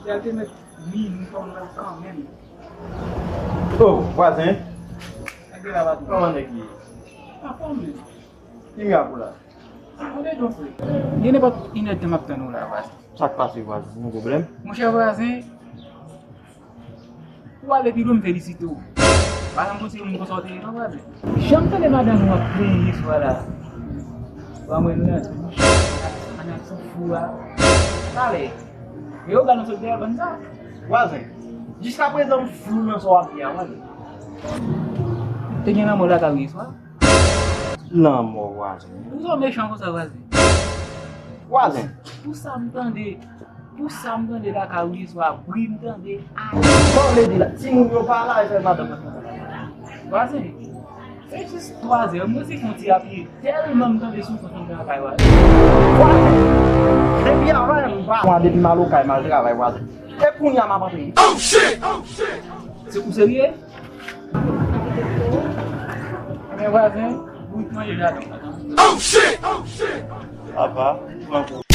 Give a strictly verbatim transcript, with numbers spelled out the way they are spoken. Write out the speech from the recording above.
Gade met minit on la kanmenm. Oh, vwazen. Gade la, vwazen. Kòman nèg ye? Anfòm, men. Ki rap ou la? Gade don, frè. Gen nenpòt inèdtan m ap tann ou la, vwazen. Sa k pase, vwazen? Yon pwoblèm? Monchè, vwazen, ou ale pi lwen, m felisite w. Pa janm konsidere moun konsa w te ye, non, vwazen. Jan m tande madanm ou ap plenyen swa la. Ba mwen nan douch, an ak ti fou a. Talè. E yo gade sot dèyè bann sa. Vwazen, jiskaprezan m flou nan sa w ap di a, vwazen. Te gen lanmò lakay ou yè swa? Lanmò, vwazen. Pou sa w mechan konsa, vwazen? Vwazen. Pou sa m tande, pou sa m tande lakay ou yè swa, bri m tande. Sa w vle di la? Timoun yo pa la, e fè madanm nan konsa. Vwazen, se jis twazè, mwen se yon ti apye. Tèlman m tande soufrans nan kay, vwazen. Vwazen! Depi avan, m pa. Mwen depi m al okay, m al travay, vwazen. E kounye a m ap antre. Oh shit! Oh shit! Se ou serye? Men vwazen, bourik manje jaden w la, tanpri. Oh shit! Oh shit! Apa, pran kou.